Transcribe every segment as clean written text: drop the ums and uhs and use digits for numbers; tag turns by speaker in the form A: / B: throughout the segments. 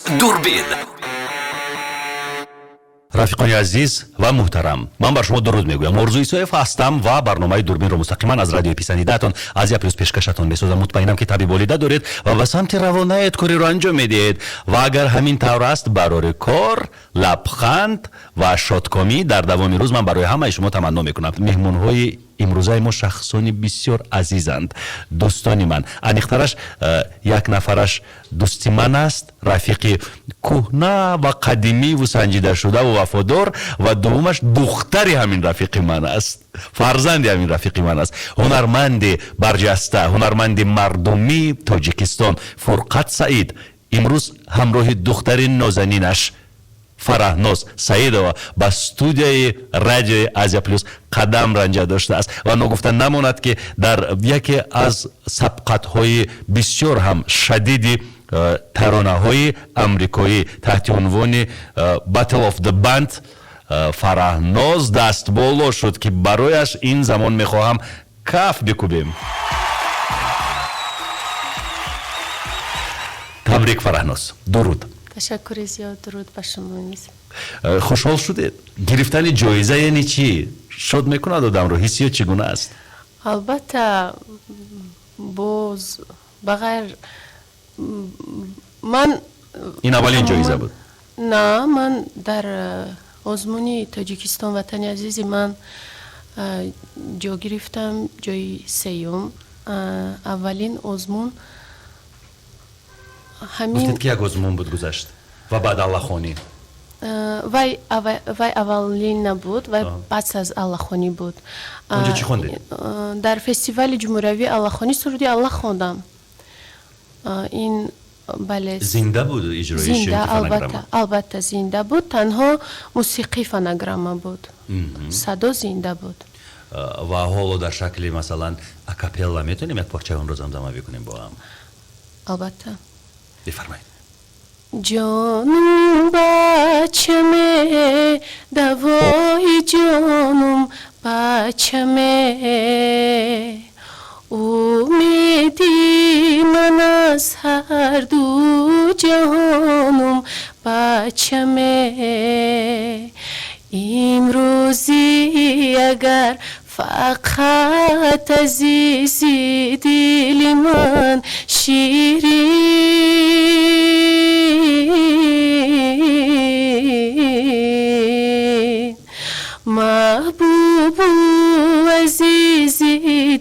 A: Дурбин.
B: Рафиқони азиз ва муҳтарам, ман бар шумо дуруд мегӯям. Орзу Исоев ҳастам ва барномаи Дурбинро мустақиман аз радиои писандидаатон, Азия Плюс, пешкашатон месозам. Мутмаинам, ки табъи болида доред ва ба самти равонаед кореро анҷом медиҳед. Ва агар ҳамин тавр аст, барори кор, лабханд ва шодкомӣ дар давоми рӯз ман барои ҳамаи шумо таманно мекунам. Меҳмонҳои имрӯзаи мо шахсони бисёр азизанд, дӯстони ман. Аниқтараш, як нафараш дӯсти ман аст, рафиқи кӯҳна ва қадимиву санҷидашудаву вафодор, ва дуввумаш духтари ҳамин рафиқи ман аст, фарзанди ҳамин рафиқи ман аст, ҳунарманди барҷаста, ҳунарманди мардумии Тоҷикистон Фурқат Саид имрӯз ҳамроҳи духтари нозанинаш Фараҳноз Саидова ба студияи радиои Азия Плюс қадам ранҷа доштааст. Ва ногуфта намонад, ки дар яке аз сабқатҳои бисёр ҳам шадиди таронаҳои амрикоӣ таҳти унвони Battle of the Band Фараҳноз дастболо шуд, ки барояш ин замон мехоҳам каф бикӯбем. Табрик, Фараҳноз, дуруд.
C: Ташаккури зиёд, дуруд ба шумо низ.
B: Хушҳол шудед? Гирифтани ҷоиза яъне чӣ? Шод мекунад одамро? Ҳиссиёт чӣ гуна аст?
C: Албатта, боз ба ғайр ман
B: Ин аввалин ҷоиза буд?
C: На, ман дар озмуни Тоҷикистон ватани азизи ман ҷо гирифтам, ҷои сеюм. Аввалин озмун ҳамин.
B: Гуфтед, ки як озмун буд, гузашт ва баъд аллахонӣ.
C: Вай аввалин набуд, вай пас аз аллахонӣ буд.
B: Онҷо чӣ хондед?
C: Дар фестивали ҷумҳуриявии аллахонӣ суруди Аллах хондам. Ин, бале.
B: Зинда буд иҷроиш?
C: Зинда, албатта, албатта, зинда буд. Танҳо мусиқӣ фонограмма буд, садо зинда буд.
B: Ва ҳоло дар шакли, масалан, акапелла метавонем як порчаи онро замзама бикунем бо ҳам?
C: Албатта.
B: Бифармоед.
C: Ҷонум, бачаме, давои ҷонум, бачаме, умеди ман аз ҳарду ҷаҳонум, бачаме, имрӯзӣ агар фақат азизи дили ман ширин маҳбубу азизи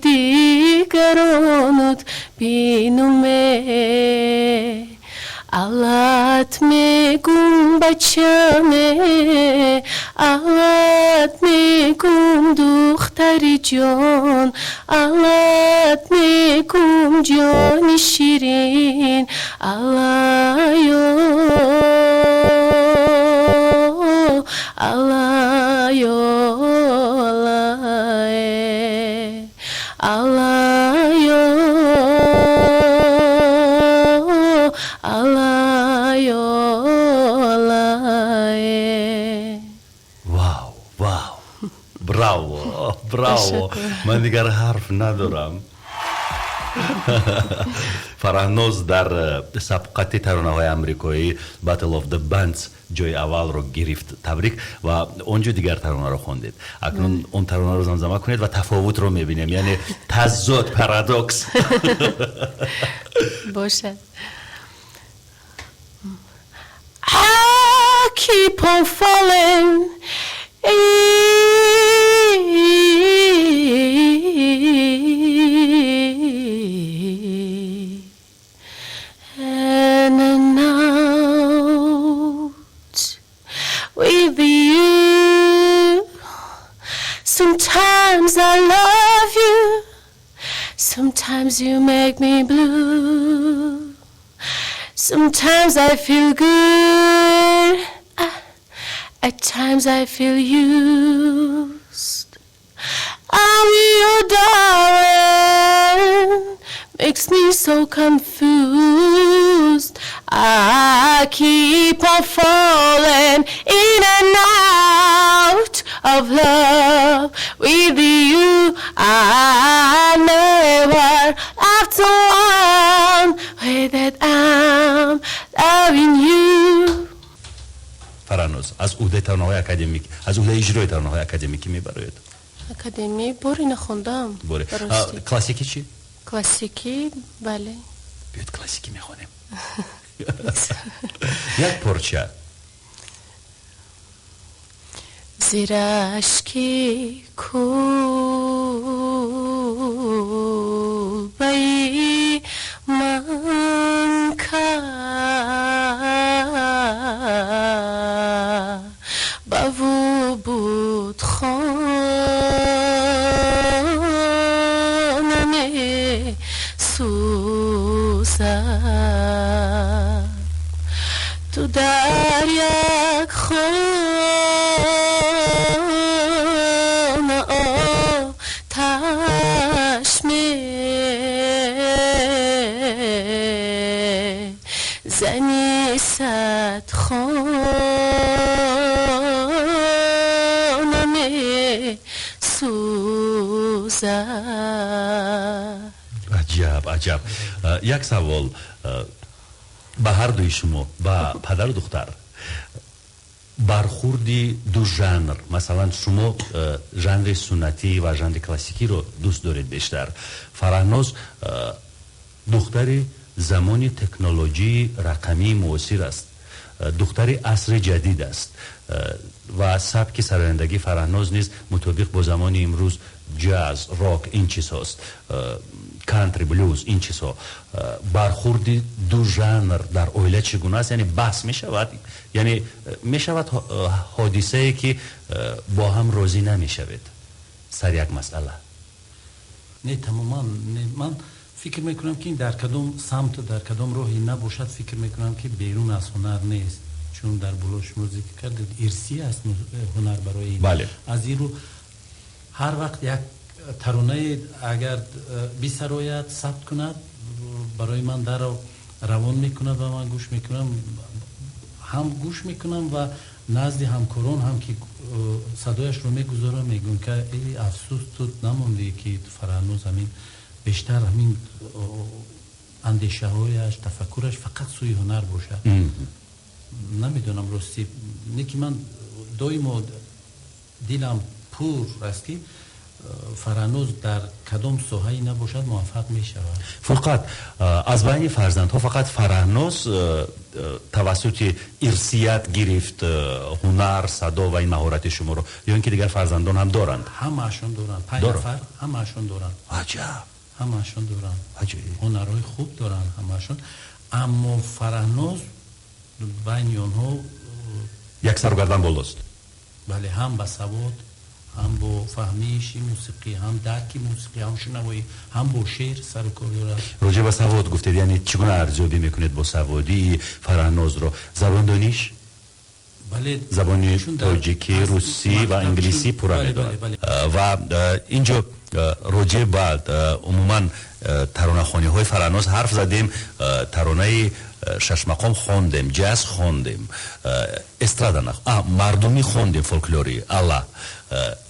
C: дигаронут бинуме, Аллат мегум, бачаме, Аллат мегум, духтари ҷон, Аллат мегум, ҷони ширин, Аллаё, Аллаё, Аллае, Аллаё, Аллаё, Аллае.
B: Вау, вау, браво, браво! Ман дигар ҳарф надорам. Фараҳноз дар сабқати таронаҳои амрикоӣ Battle of the Bands ҷои аввалро гирифт. Табрик! Ва он ҷо дигар таронаро хондед. Акнун он таронаро замзама кунед ва тафовутро мебинем, яъне тазод, парадокс.
C: Бошад. I keep on falling in and out with you. Sometimes I love you, sometimes you make me blue. Sometimes I feel good, at times I feel used. I'm your darling, makes me so confused. I keep on falling in and out of love with you. I never have to one way that I'm loving you.
B: Фарҳноз аз уҳдаи таронаҳои академик, аз уҳдаи иҷрои таронаҳои академикӣ мебароед?
C: Академӣ боре нахондам.
B: Боре. Классикӣ чӣ?
C: Классикӣ, бале.
B: Биёед, классикӣ мехонем. Як порча.
C: Зери ашки кулбаи ман каъбаву будхона месӯзад, ту дар як хона оташ мезанӣ, сад хона месӯзад.
B: Аҷаб, аҷаб. Як савол ба ҳар дуи шумо, ба падару духтар. Бархурди ду жанр, масалан, шумо жанри суннатӣ ва жанри классикиро дӯст доред бештар. Фарҳноз духтари замони технологияи рақамии муосир аст, духтари асри ҷадид аст ва сабки сарояндагии Фарҳноз низ мутобиқ бо замони имрӯз ҷаз, рок, ин чизҳост, кантри, блюз, ин чизҳо. Бархурди ду жанр дар оила чӣ гуна аст? Яъне баҳс мешавад, яъне мешавад ҳодисае, ки бо ҳам розӣ намешавед сар як масъала?
A: Не, тамоман не. Ман фикр мекунам, ки дар кадом самт, дар кадом роҳе набошад, фикр мекунам, ки берун аз ҳунар нест, чун дар боло шумо зикр кардед, ирсӣ аст ҳунар барои ин. Аз ин рӯ ҳар вақт як таронае агар бисарояд, сабт кунад, барои ман дарро равон мекунад ва ман гӯш мекунам, ҳам гӯш мекунам ва назди ҳамкорон ҳам ки садояшро мегузорам, мегӯям, ки эй афсӯс, ту намондӣ, ки Фарҳноз ҳамин бештар ҳамин андешаҳояш, тафаккураш фақат сӯи ҳунар бошад. Намедонам, ростӣ, не ки ман доимо дилам пур аст, ки Фарҳноз дар кадом соҳае набошад, муваффақ мешавад.
B: Фурқат, аз байни фарзандҳо фақат Фарҳноз тавассути ирсият гирифт ҳунар, садо ва ин маҳорати шуморо ё ин ки дигар фарзандон ҳам доранд?
A: Ҳамаашон доранд, 5 нафар, ҳамаашон доранд.
B: Аҷаб!
A: Ҳамаашон доранд, ҳунарҳои хуб доранд ҳамаашон, аммо Фарҳноз байни онҳо
B: як сару гардан болост.
A: Бале, ҳам ба савод, ҳам бо фаҳмиши мусиқӣ, ҳам дарки мусиқӣ, ҳам шунавоӣ, ҳам бо шеър сару кор дорад.
B: Роҷеъ ба савод гуфтед, яъне чӣ гуна арзёбӣ мекунед бо саводии Фарҳнозро? Забондониш?
A: Бале,
B: забони тоҷикӣ, русӣ ва англисӣ пурра медонад. Ва инҷо роҷеъ ба умуман таронахониҳои Фарҳноз ҳарф задем, таронаи шашмақом хондем, ҷаз хондем, эстрада мардумӣ хондем, фолклорӣ, алла,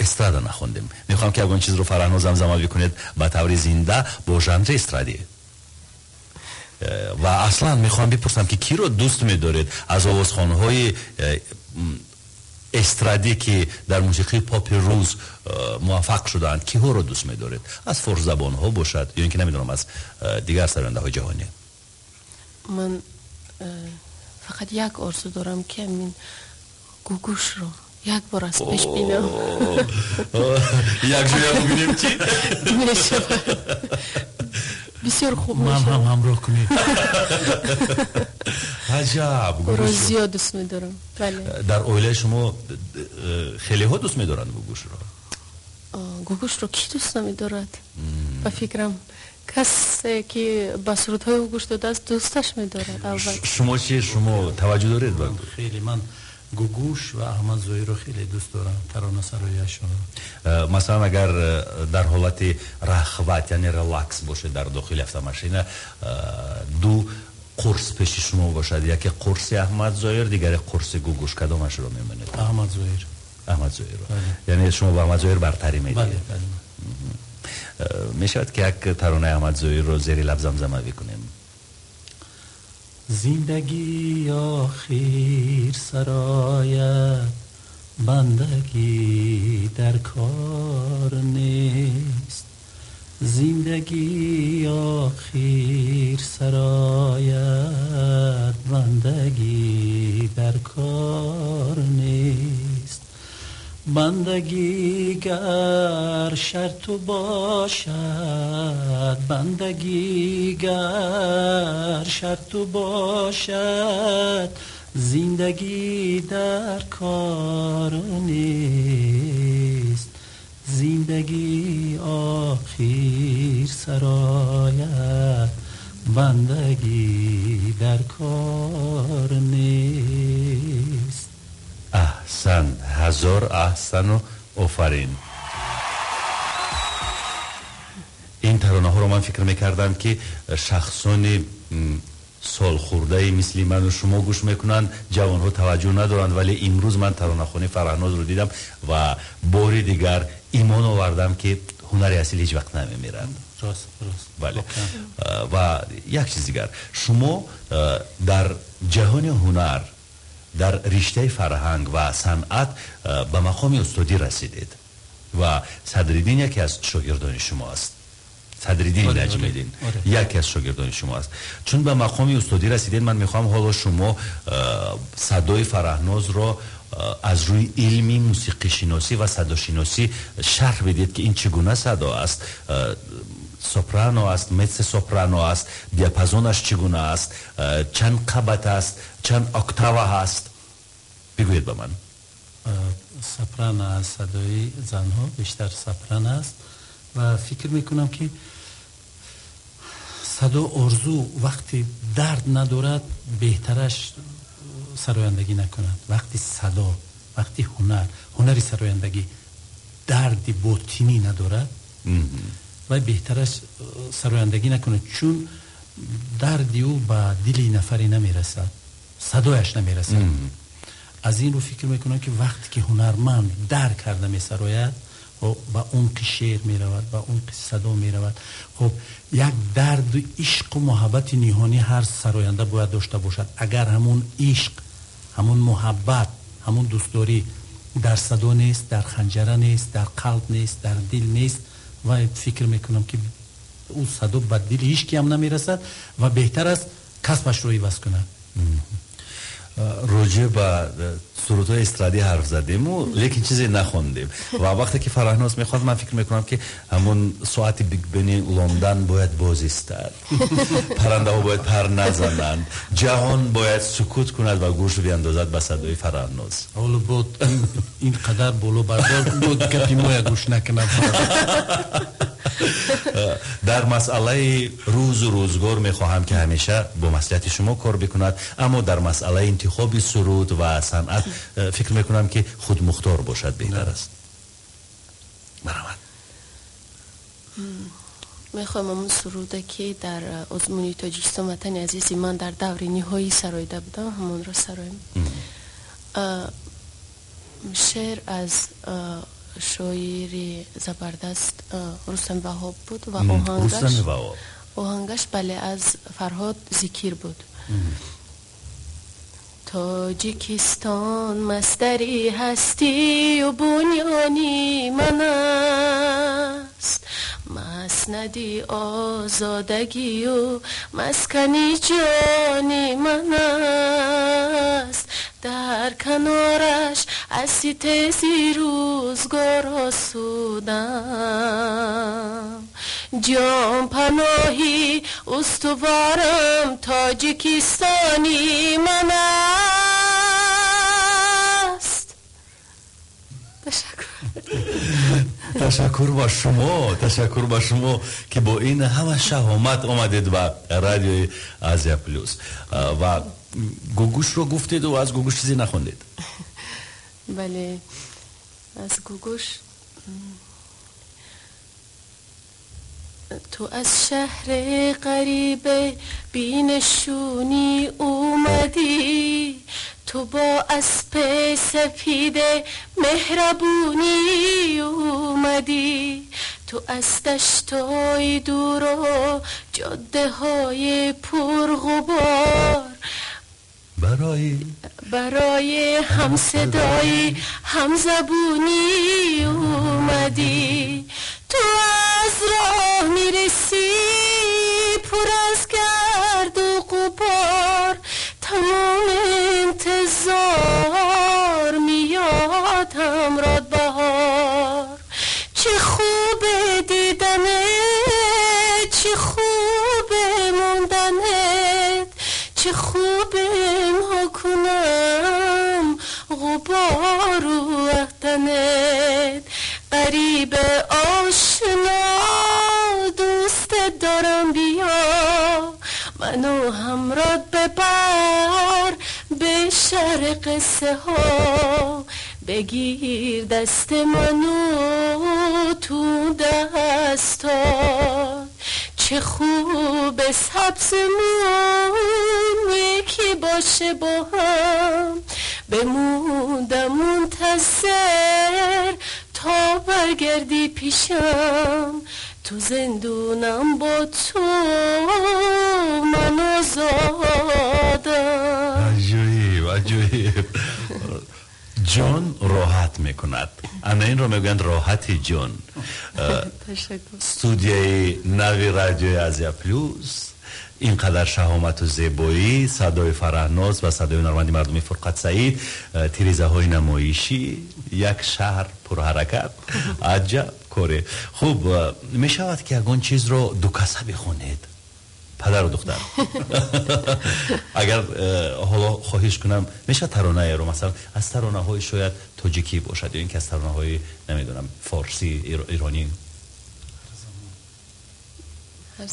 B: эстрада нахондем. Мехоҳам, ки ягон чизро Фарҳноз замзама бикунед ба таври зинда бо жанри эстрадӣ. Ва аслан мехоҳам бипурсам, ки киро дӯст медоред аз овозхонҳои эстрадӣ, ки дар мусиқии попи рӯз муваффақ шудаанд, киҳоро дӯст медоред? Аз форсзабонҳо бошад ё ин ки, намедонам, аз дигар сарояндаҳои ҷаҳонӣ.
C: Ман фақат як орзу дорам, ки ҳамин Гугушро як бор аз пеш бинам.
B: Як ҷоя бубинем, чӣ
C: мешавад. Бисёр хуб.
A: Ман ҳам ҳамроҳ кунед.
B: Аҷаб!
C: Ӯро зиёд дӯст медорам, бале.
B: Дар оилаи шумо хелеҳо дӯст медоранд Гугушро?
C: Гугушро кӣ дӯст намедорад? Ба фикрам, касе ки ба сурудҳои ӯ гӯш додааст, дӯсташ медорад, албатта.
B: Шумо чи, шумо таваҷҷӯҳ доред ба
A: Хеле. Ман Гугуш ва Аҳмад Зоҳирро хеле дӯст дорам, таронасарояшонро.
B: Масалан, агар дар ҳолати рахват, яъне релакс бошед дар дохили автомашина, ду қурс пеши шумо бошад, яке қурси Аҳмад Зоҳир, дигаре қурси Гугуш, кадомашро мемонед?
A: Аҳмад Зоҳир.
B: Аҳмад Зоҳирро? Яъне шумо ба Аҳмад Зоҳир бартарӣ медиҳед?
A: Бале.
B: Мешавад, ки як таронаи Аҳмад Зоҳирро зери лаб замзама бикунем?
A: Зиндагӣ охир сарояд, бандагӣ дар кор нест. Зиндагӣ охир сарояд, бандагӣ дар кор нест. Бандагӣ гар шарт бошад, бандагӣ гар шарт бошад, зиндагӣ дар кор нест. Зиндагӣ охир сарояд, бандагӣ дар кор нест.
B: Аҳсан, ҳазор аҳсану офарин. Ин таронаҳоро ман фикр мекардам, ки шахсони солхӯрдаи мисли ману шумо гӯш мекунанд, ҷавонҳо таваҷҷӯҳ надоранд, вале имрӯз ман таронахонии Фараҳнозро дидам ва бори дигар имон овардам, ки ҳунари асил ҳеҷ вақт намемирад.
A: Рост, рост.
B: Бале. Ва як чиз дигар, шумо дар ҷаҳони ҳунар, дар риштаи фарҳанг ва санъат ба мақоми устодӣ расидед ва Садриддин яке аз шогирдони шумо аст. Садриддин Наҷмиддин яке аз шогирдони шумо аст. Чун ба мақоми устодӣ расидед, ман мехоҳам ҳоло шумо садои Фараҳнозро аз рӯи илми мусиқишиносӣ ва садошиносӣ шарҳ бидиҳед, ки ин чӣ гуна садо аст, сопрано аст, меццо-сопрано аст, диапазонаш чӣ гуна аст, чанд қабат аст, чанд октава ҳаст. Бигӯед ба ман.
A: Сопрано аз садои занҳо бештар сопрано аст ва фикр мекунам, ки садо орзу вақти дард надорад, беҳтараш сарояндагӣ накунад. Вақти садо, вақти ҳунар, ҳунари сарояндагӣ дарди ботинӣ надорад, вай беҳтараш сарояндагӣ накунад, чун дарди ӯ ба дили нафаре намерасад, садояш намерасад. Аз ин рӯ фикр мекунам, ки вақте ки ҳунарманд дарк карда месарояд, ба умқи шеър меравад, ба умқи садо меравад. Хуб, як дарду ишқу муҳаббати ниҳонӣ ҳар сароянда бояд дошта бошад. Агар ҳамун ишқ, ҳамун муҳаббат, ҳамун дӯстдорӣ дар садо нест, дар ханҷара нест, дар қалб нест, дар дил нест, ва фикр мекунам, ки ӯ садо ба дили ҳеҷ ки ҳам намерасад ва беҳтар аст касбашро иваз кунад.
B: Роҷеъ ба сурудҳои эстрадӣ ҳарф задему, лекин чизе нахондем. Ва вақте ки Фараҳноз мехонд, ман фикр мекунам, ки ҳамон соати Биг Бени Лондан бояд боз истад, паррандаҳо бояд пар назананд, ҷаҳон бояд сукут кунад ва гӯш биандозад ба садои Фараҳноз.
A: Ҳоло бод ин қадар боло бардор буд, гапи моя гӯш накунад.
B: Дар масъалаи рӯзу рӯзгор мехоҳам, ки ҳамеша бо маслиҳати шумо кор бикунад, аммо дар масъалаи интихоби суруд ва санъат фикр мекунам, ки худмухтор бошад беҳтар аст. Марҳамат.
C: Мехоҳам ҳамон суруде, ки дар озмуни Тоҷикистон Ватани азизи ман дар даври ниҳоӣ сароида будам, ҳамонро сароем. Шеър аз шоири забардаст Рустами Ваҳоб буд ва оҳангаш, бале, аз Фарҳод Зикир буд. Тоҷикистон масдари ҳастию бунёни ман аст, маснади озодагию маскани ҷони ман аст. Дар канораш аз ситези рӯзгор осудам, ҷонпаноҳи устуворам Тоҷикистони ман аст. Ташаккур.
B: Ташаккур ба шумо, ташаккур ба шумо, ки бо ин ҳама шаҳомат омадед ба радиои Азия Плюс. Ва Гугушро гуфтеду аз Гугуш чизе нахондед.
C: Бале, аз Гугуш. Ту аз шаҳри ғарибе бинешунӣ омадӣ, ту бо аспи сафиде меҳрабунӣ омадӣ, ту аз даштҳои дуру ҷоддаҳои пурғубор Барои ҳамсадоӣ, ҳамзабунӣ омадӣ. Ту аз роҳ мерасӣ пур аз гарду ғубор, тамом интизор меояд ҳамроҳ баҳор. Чӣ хуб диданат, чӣ хуб монданат, чӣ хуб ма кунам ғубору ватанат. Ғариб ошно дӯст дорам, биё ману ҳамроҳ бибар ба шаҳри қиссаҳо, бигир дасти ману ту дастат. Чӣ хуб сабзмон яке боше бо ҳам, бимондам мунтазир то баргардӣ пешам. Ту зиндонам бо ту ман озодам.
B: Аҷоиб, аҷоиб. Ҷон роҳат мекунад. Ана инро мегӯянд роҳати ҷон.
C: Ташаккур.
B: Студияи нави радиои Азия Плюс, ин қадар шаҳомату зебоӣ, садои Фараҳноз ва садои ҳунарманди мардуми Фурқат Саид, тирезаҳои намоишӣ, як шаҳр пурҳаракат. Аҷаб коре. Хуб, мешавад ки ягон чизро дукаса бихонед, падару духтар. Агар ҳоло хоҳиш кунам, мешавад таронаеро, масалан аз таронаҳои шояд тоҷикӣ бошад ё ин ки аз таронаҳои намедонам форсӣ, иронӣ.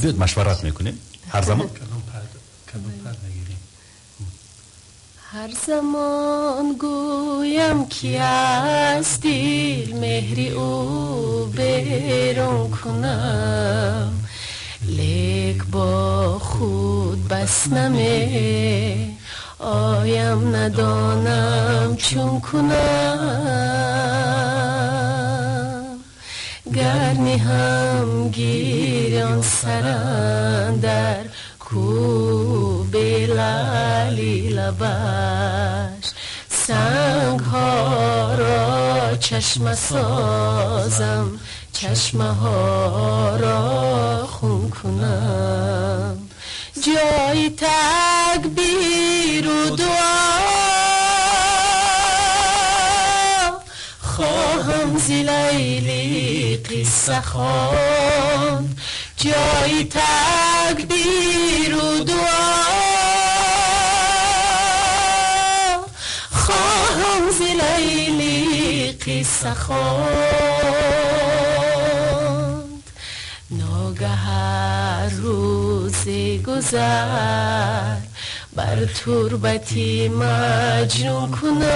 B: Биёд машварат мекунем. Ҳар замон
A: кадом пар мегирем?
C: Ҳар замон гӯям ки аз дил меҳри ӯ берун кунам, лек бо худ бас намеоям, надонам чун кунам. Гар ниҳам гирён сарам дар кӯби лаъли лабаш, сангҳоро чашма созам, чашмаҳоро хун кунам. Ҷои такбиру дуо хоҳам зи Лайли қисса хонд, ҷои такбиру дуо хоҳам зи Лайли қисса хонд. Ногаҳ ҳар рӯзе гузар бар турбати Маҷнун кунам,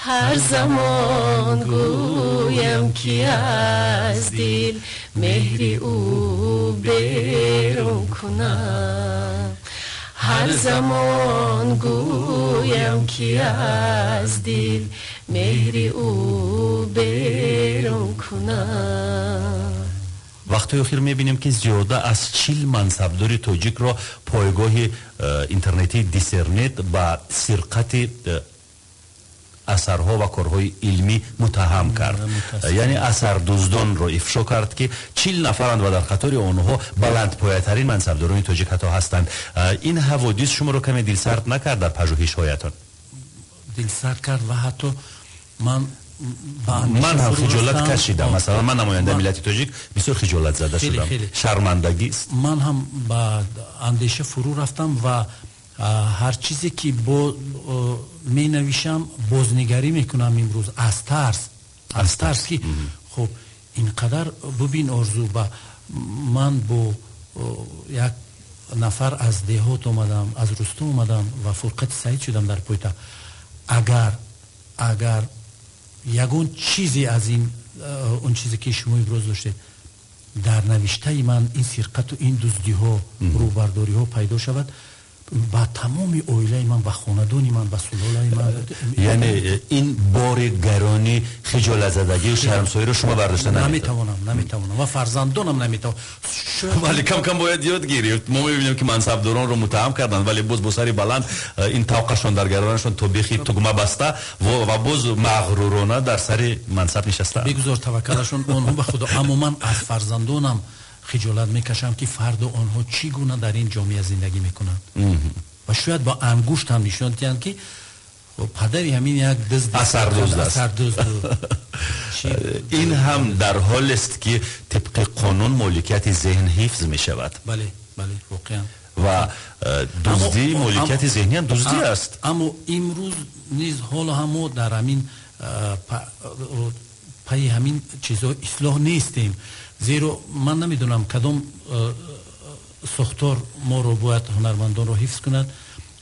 C: ҳар замон гӯям ки аз дил меҳри ӯ берун кунам, ҳар замон гӯям ки аз дил меҳри ӯ берун кунам.
B: Вақтҳои охир мебинем ки зиёда аз 40 мансабдори тоҷикро пойгоҳи интернетии Диссернет ба сирқати асарҳо ва корҳои илмӣ муттаҳам кард. Яъне асардуздонро ифшо кард ки 40 нафаранд ва дар қатори онҳо баландпоятарин мансабдорони тоҷик ҳатто ҳастанд. Ин ҳаводис шуморо каме дилсард накард дар пажӯҳишҳоятон?
A: Дилсард кард ва ҳатто ман
B: ман ҳам хиҷолат кашидам. Масалан, ман намояндаи миллати тоҷик бисёр хиҷолат зада шудам. Шармандагист.
A: Ман ҳам ба андеша фурӯ рафтам ва ҳар чизе ки бо менавишам бознигарӣ мекунам имрӯз аз тарс, аз тарс ки хуб ин қадар бубин орзу, ба ман бо як нафар аз деҳот омадам, аз Рустум омадам ва Фурқати Саид шудам дар пойтахт. Агар ягон чизе аз ин он чизе ки шумо имрӯз доштед дар навиштаи ман ин сирқату ин дуздиҳо, рӯбардориҳо пайдо шавад, Ба тамоми оилаи ман, ба хонадони ман, ба сулолаи ман.
B: Яъне ин бори гарони хиҷолатзадагию шармсориро шумо бардошта
A: наметавонам, наметавонам ва фарзандонам наметавонам.
B: Вале кам-кам бояд ёд гирифт. Мо мебинем, ки мансабдоронро муттаҳам карданд, вале боз бо сари баланд ин тавқашон дар гарданашон то бехи тугма баста ва боз мағрурона дар сари мансаб нишастаанд.
A: Бигузор таваккалашон онҳо ба Худо, аммо ман аз фарзандонам хиҷолат мекашам, ки фардо онҳо чӣ гуна дар ин ҷомеа зиндагӣ мекунанд ва шояд бо ангушт ҳам нишон диҳанд, ки падари ҳамин як дузд,
B: асардузд аст.
A: Асардузд.
B: Ин ҳам дар ҳолест, ки тибқи қонун моликияти зеҳн ҳифз мешавад.
A: Бале, бале, воқеан.
B: Ва дуздии моликияти зеҳнӣ ҳам дуздӣ аст.
A: Аммо имрӯз низ ҳоло ҳам мо дар ҳамин пайи ҳамин чизҳо ислоҳ нестем, зеро ман намедонам кадом сохтор моро бояд ҳунармандонро ҳифз кунад.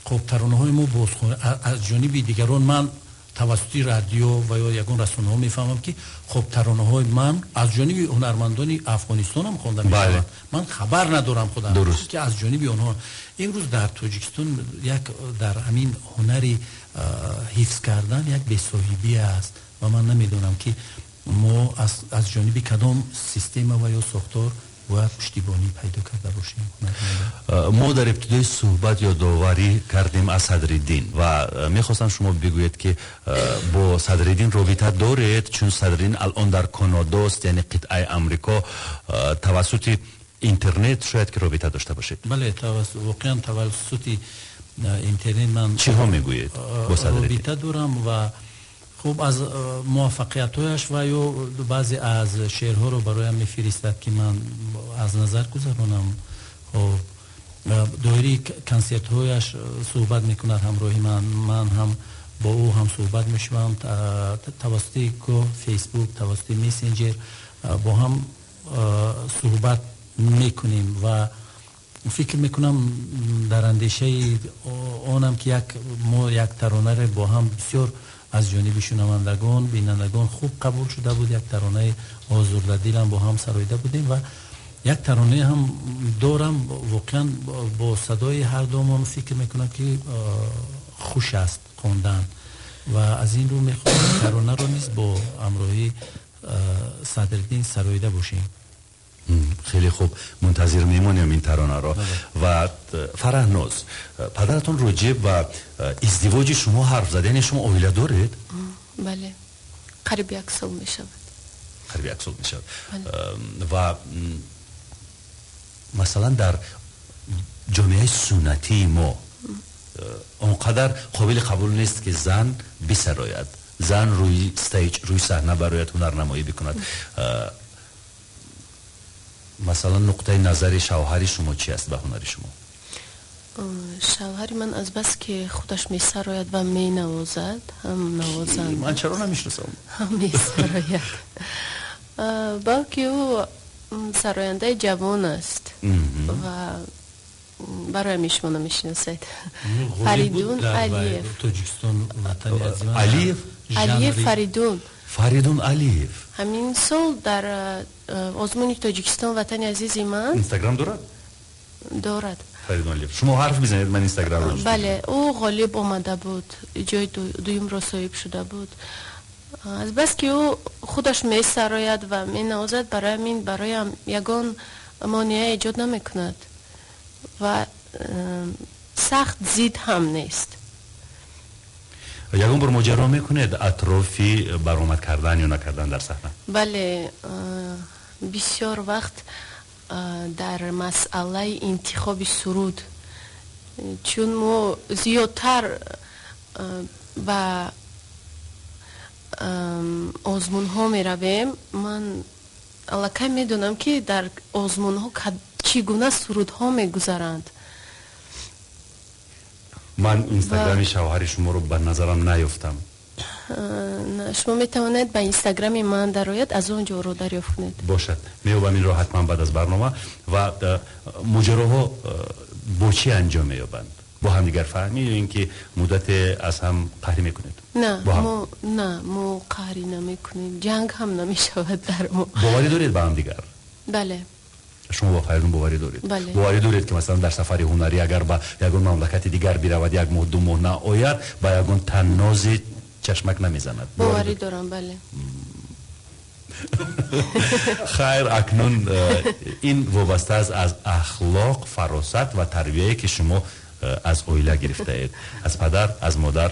A: Хоб, таронаҳои мо аз ҷониби дигарон, ман тавассути радио ва ё ягон расонаҳо мефаҳмам, ки хоб, таронаҳои ман аз ҷониби ҳунармандони Афғонистон ҳам хонда мешавад. Ман хабар надорам худам, ки аз ҷониби онҳо. Имрӯз дар Тоҷикистон як дар ҳамин ҳунари ҳифз кардан як бесоҳибӣ аст ва ман намедонам, ки мо аз ҷониби кадом система ва ё сохтор бояд пуштибонӣ пайдо карда бошем.
B: Мо дар ибтидои суҳбат ёдоварӣ кардем аз Садриддин ва мехостам шумо бигӯед, ки бо Садриддин робита доред, чун Садриддин алон дар Канадост, яъне қитъаи Амрико, тавассути интернет шояд ки робита дошта бошед.
A: Бале, воқеан тавассути интернет ман
B: чиҳо мегӯед бо Садриддин?
A: Робита дорам ва хуб, аз муваффақиятҳояш ва ё баъзе аз шеърҳоро бароям мефиристад, ки ман аз назар гузаронам. Хоб, доираи консертҳояш суҳбат мекунад ҳамроҳи ман, ман ҳам бо ӯ ҳам суҳбат мешавам тавассути гоҳ Фейсбук, тавассути мессенҷер бо ҳам суҳбат мекунем ва фикр мекунам дар андешаи онам, ки як мо як таронаро бо ҳам бисёр аз ҷониби шунавандагон, бинандагон хуб қабул шуда буд, як таронаи озурдадилам бо ҳам сароида будем ва як таронае ҳам дорам, воқеан бо садои ҳар думон фикр мекунам, ки хуш аст хондан ва аз ин рӯ мехоҳам таронаро низ бо ҳамроҳии Садриддин сароида бошем.
B: Хеле хуб, мунтазир мемонем ин таронаро. Ва Фараҳноз, падаратон роҷеъ ба издивоҷи шумо ҳарф зад, яъне шумо оила доред?
C: Бале, қариб як сол мешавад.
B: Қариб як сол мешавад. Ва масалан дар ҷомеаи суннатии мо он қадар қобили қабул нест, ки зан бисарояд, зан рӯи stage, рӯи саҳна барояд, ҳунарнамоӣ бикунад. Масалан, нуқтаи назари шавҳари шумо чи аст ба ҳунари шумо?
C: Шавҳари ман азбас ки худаш месарояд ва менавозад, ҳам навозанда.
B: Ман чаро намешиносам?
C: Ҳам месарояд, балки ӯ сарояндаи ҷавон аст ва барои ҳамин шумо намешиносед. Фаридун Алиев.
A: Тоҷикистон ватани азиз.
B: Алиев?
C: Алиев Фаридун.
B: Фаридун Алиев.
C: Ҳамин сол дар озмуни Тоҷикистон ватани азизи ман.
B: Инстаграм дорад?
C: Дорад.
B: Фаридун Алиев. Шумо ҳарф бизанед, ман инстаграмро.
C: Бале, ӯ ғолиб омада буд, ҷои дуюмро соҳиб шуда буд. Азбас ки ӯ худаш месарояд ва менавозад, барои ҳамин бароям ягон монеа эҷод намекунад ва сахт зид ҳам нест.
B: Ягон бор моҷаро мекунед атрофи баромад кардан ё накардан дар саҳна?
C: Бале, бисёр вақт дар масъалаи интихоби суруд, чун мо зиёдтар ба озмунҳо меравем, ман аллакай медонам, ки дар озмунҳо чӣ гуна сурудҳо мегузаранд.
B: Ман инстаграми шавҳари шуморо ба назарам наёфтам.
C: Шумо метавонед ба инстаграми ман дарояд, аз он ҷо ро дарёфт кунед.
B: Бошад, меёбам инро ҳатман баъд аз барнома. Ва моҷароҳо бо чӣ анҷом меёбанд? Бо ҳамдигарфаҳмӣ ё ин ки муддате аз ҳам қаҳрӣ мекунед?
C: На, на, мо қаҳрӣ намекунем, ҷанг ҳам намешавад дар мо.
B: Боварӣ доред ба ҳамдигар?
C: Бале.
B: Шумо ба Фаридун боварӣ доред?
C: Бале.
B: Боварӣ доред, ки масалан дар сафари ҳунарӣ агар ба ягон мамлакати дигар биравад, як моҳ, 2 моҳ наояд, ба ягон таннози чашмак намезанад?
C: Боварӣ дорам, бале.
B: Хайр, акнун ин вобаста аст аз ахлоқ, фаросат ва тарбияе, ки шумо аз оила гирифтаед, аз падар, аз модар,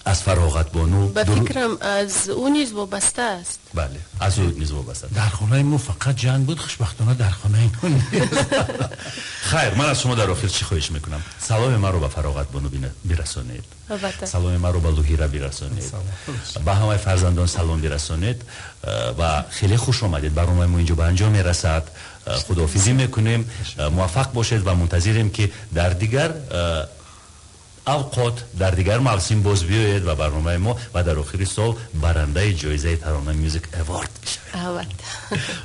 B: аз Фароғатбону.
C: Ба фикрам, аз ӯ низ вобаста аст.
B: Бале, аз ӯ низ вобаста.
A: Дар хонаи мо фақат ҷанг буд, хушбахтона дар хонаи мо нест.
B: Хайр, ман аз шумо дар охир чӣ хоҳиш мекунам? Саломи маро ба Фароғатбону бирасонед,
C: Албатта.
B: саломи маро ба Луҳира бирасонед, ба ҳамаи фарзандон салом бирасонед ва хеле хуш омадед. Барномаи мо инҷо ба анҷом мерасад, худоҳофизӣ мекунем. Муваффақ бошед ва мунтазирем, ки дар дигар авқот, дар дигар мавсим боз биёед ва барномаи мо ва дар охири сол барандаи ҷоизаи Тарона Music Award бишавед.
C: Албатта.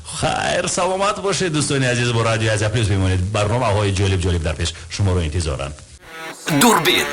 B: Хайр, саломат бошед, дӯстони азиз, бо Радиои Азия Плюс бимонед, барномаҳои ҷолиб ҷолиб дар пеш шуморо интизоранд.
D: Дурбин.